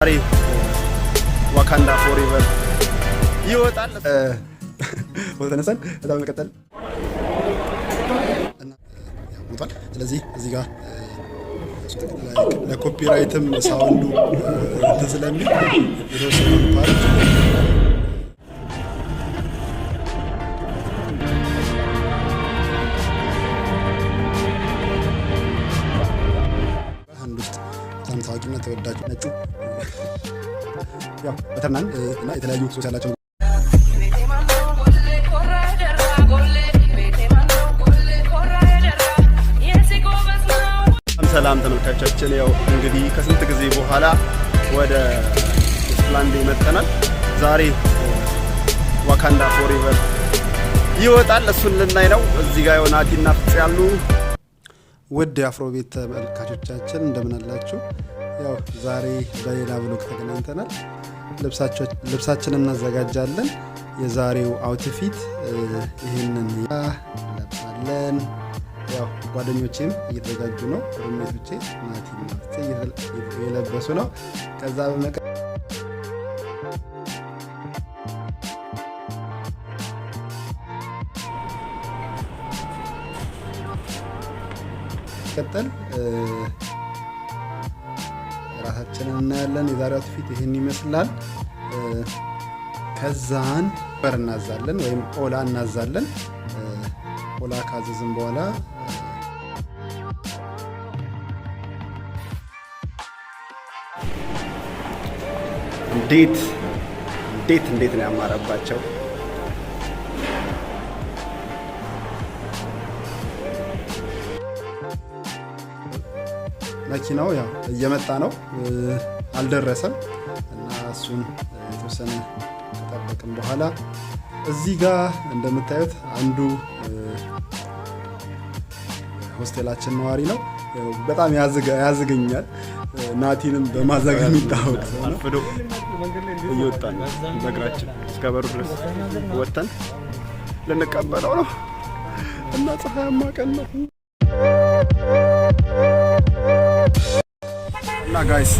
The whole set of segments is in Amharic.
ዛሬ Wakanda Forever ይወጣል። ፎቶ ተነሳን። ከዛ በመቀጠል እና ያው ሞቷል። ስለዚህ እዚህ ጋር ለ copyright ም sound ኡ እንትን ስለሚል የተወሰነ part ህንድ ውስጥ በጣም ታዋቂና ተወዳጅ ነጩ ያው butter naan እና የተለያዩ ሶስ ያላቸው ሰላም ተመልካቾቻችን፣ ያው እንግዲህ ከስንት ጊዜ በኋላ ወደ Esplanade መጥተናል። ዛሬ Wakanda Forever ይወጣል፣ እሱን ልናይ ነው። እዚህ ጋር ያው ናቲና ፍጽ ያሉ። ውድ የአፍሮቤት ተመልካቾቻችን፣ እንደምን አላችሁ? ያው ዛሬ በሌላ vlog ተገናኝተናል። ልብሳችንን እናዘጋጃለን። የዛሬው outfit ይህንን ለብሳለን። ያው ጓደኞቼም እየተዘጋጁ ነው። Roommate ኦቼ ናቲና ፍፄ እየለበሱ ነው። ከዛ በመቀጠል ራሳችንን እናያለን። የዛሬው outfit ይህን ይመስላል። ከዛን Uber እናዛለን ወይም ኦላ እናዛለን። ኦላ ካዘዝን በኋላ እንዴት እንዴት እንዴት ነው ያማረባቸው! መኪናው ያው እየመጣ ነው፣ አልደረሰም እና እሱን የተወሰነ ከጠበቅን በኋላ እዚህ ጋር እንደምታዩት አንዱ hostel ኣችን ነዋሪ ነው። በጣም ያዝገኛል። ናቲንም በማዘግ የሚታወቅ ሰው ነው። አርፍዶ እየወጣን ነው። በእግራችን እስከ በሩ ድረስ ወጥተን ልንቀበለው ነው እና ፀሐያማ ቀን ነው እና guys፣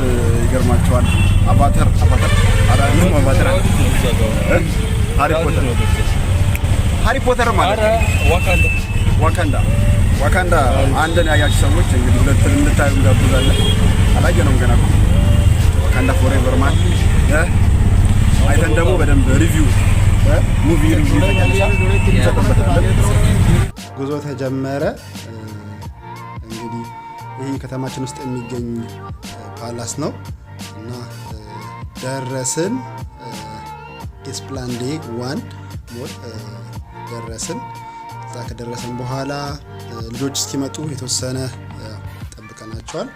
ይገርማቸዋል። Avatar Avatar አራንም Avatar፣ Harry Potter፣ Harry Potter ማለት Wakanda Wakanda አንድን ያያችሁ ሰዎች እንግዲህ ሁለትን እንድታዩ እንጋብዛለን። አላየነውም ገና እኮ። Wakanda Forever man አይተን ደግሞ በደንብ review፣ movie review እንሰጥበታለን። ጉዞ ተጀመረ። እንግዲህ ይህ ከተማችን ውስጥ የሚገኝ palace ነው እና ደረስን። Esplanade One Mall ደረስን። እዛ ከደረስን በኋላ ልጆች እስኪመጡ የተወሰነ ጠብቀናቸዋል።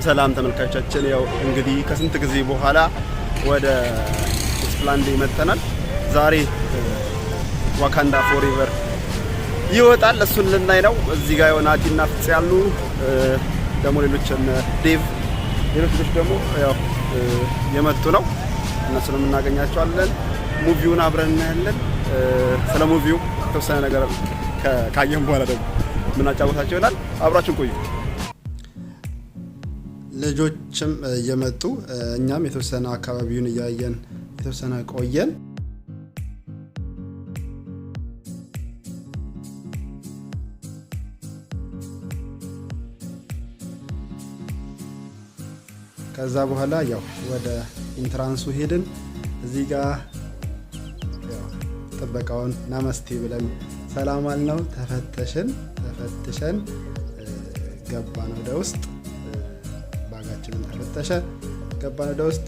ሰላም ተመልካቾቻችን፣ ያው እንግዲህ ከስንት ጊዜ በኋላ ወደ Esplanade መጥተናል። ዛሬ Wakanda Forever ይወጣል፣ እሱን ልናይ ነው። እዚህ ጋር ያው ናቲና ፍጽ ያሉ፣ ደግሞ ሌሎች እነ ዴቭ፣ ሌሎች ልጆች ደግሞ ያው የመጡ ነው። እነሱንም እናገኛቸዋለን። Movie ውን አብረን እናያለን። ስለ movie ው የተወሰነ ነገር ካየን በኋላ ደግሞ የምናጫወታቸው ይሆናል። አብራችን ቆዩ። ልጆችም እየመጡ እኛም የተወሰነ አካባቢውን እያየን የተወሰነ ቆየን። ከዛ በኋላ ያው ወደ entrance ኡ ሄድን። እዚህ ጋር ያው ጥበቃውን namaste ብለን ሰላም አልነው። ተፈተሽን። ተፈትሸን ገባን ወደ ውስጥ። Bag ኣችንን ተፈተሸ፣ ገባን ወደ ውስጥ።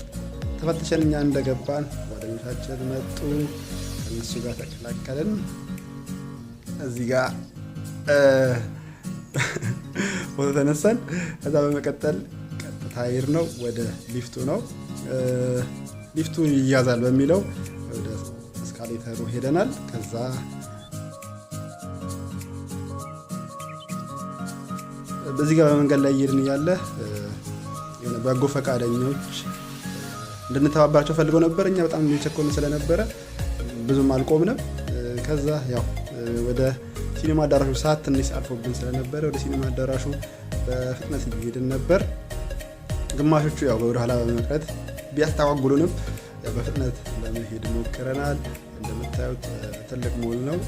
ተፈትሸን እኛ እንደገባን ጓደኞቻችን መጡ። ከእነሱ ጋር ተቀላቀልን። እዚህ ጋር ፎቶ ተነሳን። ከዛ በመቀጠል ቀጥታ ሄድነው ወደ ሊፍቱ ነው። ሊፍቱ ይያዛል በሚለው ወደ escalator ኡ ሄደናል። ከዛ በዚህ ጋር በመንገድ ላይ እየሄድን እያለ የሆነ በጎ ፈቃደኞች እንድንተባበራቸው ፈልገው ነበር። እኛ በጣም የቸኮልን ስለነበረ ብዙም አልቆምንም። ከዛ ያው ወደ ሲኒማ አዳራሹ ሰዓት ትንሽ አልፎብን ስለነበረ ወደ ሲኒማ አዳራሹ በፍጥነት እየሄድን ነበር። ግማሾቹ ያው ወደኋላ በመቅረት ቢያስተጓጉሉንም ያው በፍጥነት ለመሄድ ሞክረናል። እንደምታዩት ትልቅ ሞል ነው።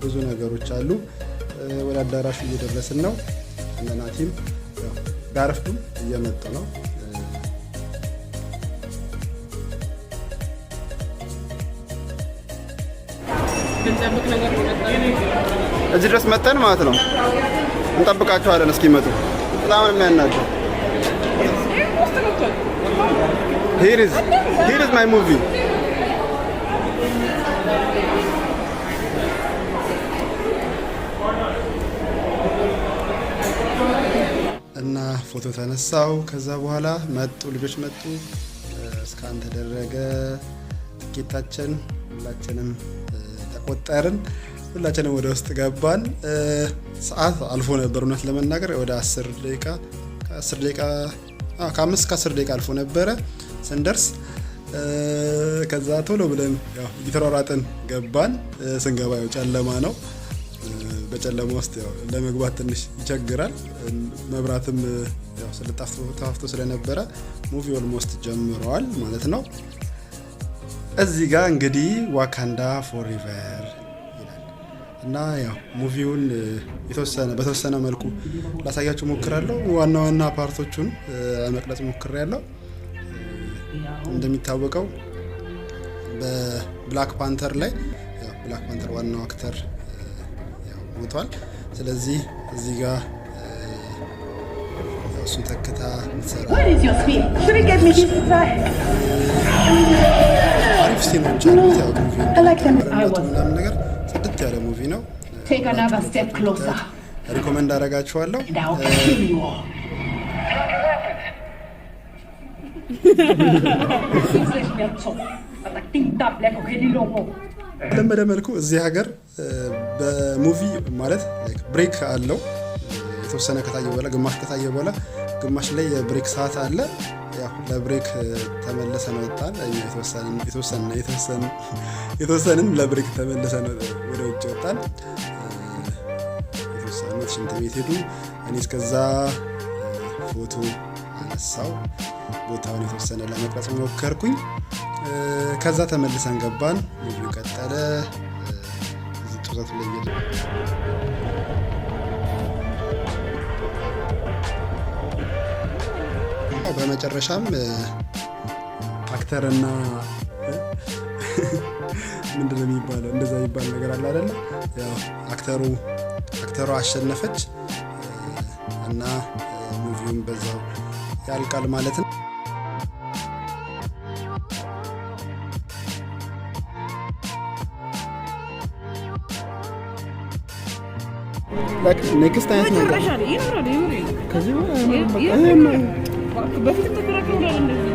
ብዙ ነገሮች አሉ። ወደ አዳራሹ እየደረስን ነው። እነ ናቲም ያው ቢያረፍዱም እየመጡ ነው። ብንጠብቅ ነገር እዚህ ድረስ መጥተን ማለት ነው፣ እንጠብቃቸዋለን እስኪመጡ። በጣም ነው የሚያናደው። Here is my movie. እና ፎቶ ተነሳው። ከዛ በኋላ መጡ፣ ልጆች መጡ። Scan ተደረገ ትኬታችን፣ ሁላችንም ተቆጠርን። ሁላችንም ወደ ውስጥ ገባን። ሰዓት አልፎ ነበር፣ እውነት ለመናገር ወደ 10 ደቂቃ፣ ከ10 ደቂቃ፣ ከ5 ከ10 ደቂቃ አልፎ ነበረ ስንደርስ። ከዛ ቶሎ ብለን ያው እየተሯሯጥን ገባን። ስንገባ ያው ጨለማ ነው። በጨለማ ውስጥ ያው ለመግባት ትንሽ ይቸግራል። መብራትም ያው ስለጠፋፍቶ ስለነበረ movie almost ጀምረዋል ማለት ነው። እዚህ ጋር እንግዲህ Wakanda Forever ይላል እና ያው movie ውን የተወሰነ በተወሰነ መልኩ ላሳያችሁ ሞክራለሁ። ዋና ዋና part ኦቹን መቅረጽ ሞክሬያለሁ። እንደሚታወቀው በ Black Panther ላይ ያው Black Panther ዋናው actor ያው ሞቷል። ስለዚህ እዚህ ጋር ያው እሱን ተክታ የምትሰራ Where is your spear? Should we get me this to try? አሪፍ scene ኦች አሉት። ያው movie I like them. ምናምን ነገር ጽድት ያለ movie ነው። Take another step closer, Recommend አደርጋችኋለሁ። and I'll kill you all. በተለመደ መልኩ እዚህ ሀገር በ movie ማለት break አለው። የተወሰነ ከታየ በኋላ፣ ግማሽ ከታየ በኋላ ግማሽ ላይ የ break ሰዓት አለ። ያው ለ break ተመልሰን ወጣን። እኛ የተወሰንን ለ break ተመልሰን ወደ ውጭ ወጣን። የተወሰኑት ሽንት ቤት ሄዱ። እኔ እስከዛ ፎቶ አነሳው፣ ቦታውን የተወሰነ ለመቅረጽ ሞከርኩኝ። ከዛ ተመልሰን ገባን። Movie ው ቀጠለ። እዚህ ጡዘቱ ላይ በመጨረሻም actor ና ምንድን ነው የሚባለው፣ እንደዛ የሚባል ነገር አለ አይደለ? ያው actor ዋ አሸነፈች እና movie ውም በዛው ያልቃል ማለት ነው። Next አይነት ነገር መጨረሻ ላይ ይኖራል ይኖራል። ከዚህ በፊትም ተከራክረው እንደዚህ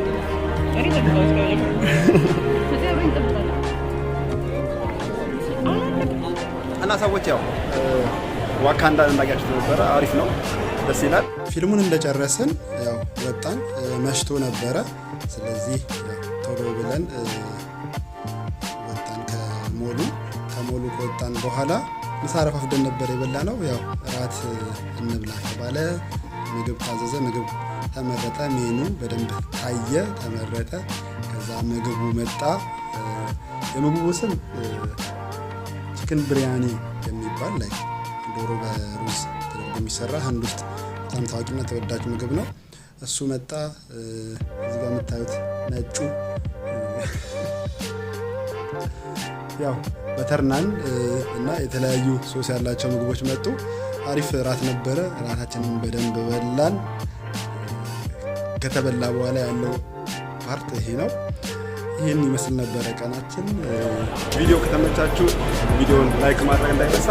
እኔ ጠብቀው እስከ ከዚያ አብረን እንጠብቃለን። እና ሰዎች ያው ዋካንዳን እንዳያችሁት ነበረ። አሪፍ ነው፣ ደስ ይላል። ፊልሙን እንደጨረስን ያው ወጣን። መሽቶ ነበረ። ስለዚህ ያው ቶሎ ብለን ወጣን ከሞሉ። ከሞሉ ከወጣን በኋላ ምሳ አረፋፍደን ነበር የበላነው። ያው እራት እንብላ ተባለ። ምግብ ታዘዘ። ምግብ ተመረጠ። ሜኑ በደንብ ታየ፣ ተመረጠ። ከዛ ምግቡ መጣ። የምግቡ ስም chicken biryani የሚባል like ዶሮ በሩዝ ተደርጎ የሚሰራ ህንድ ውስጥ በጣም ታዋቂና ተወዳጅ ምግብ ነው። እሱ መጣ። እዚህ ጋር የምታዩት ነጩ ያው butter naan እና የተለያዩ ሶስ ያላቸው ምግቦች መጡ። አሪፍ እራት ነበረ። እራታችንን በደንብ በላን። ከተበላ በኋላ ያለው part ይሄ ነው። ይህን ይመስል ነበረ ቀናችን። ቪዲዮ ከተመቻችሁ ቪዲዮን like ማድረግ እንዳይረሳ።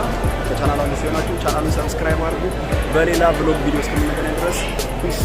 በቻናሉ አዲስ የሆናችሁ ቻናሉን subscribe አድርጉ። በሌላ vlog ቪዲዮ እስከምንገናኝ ድረስ peace.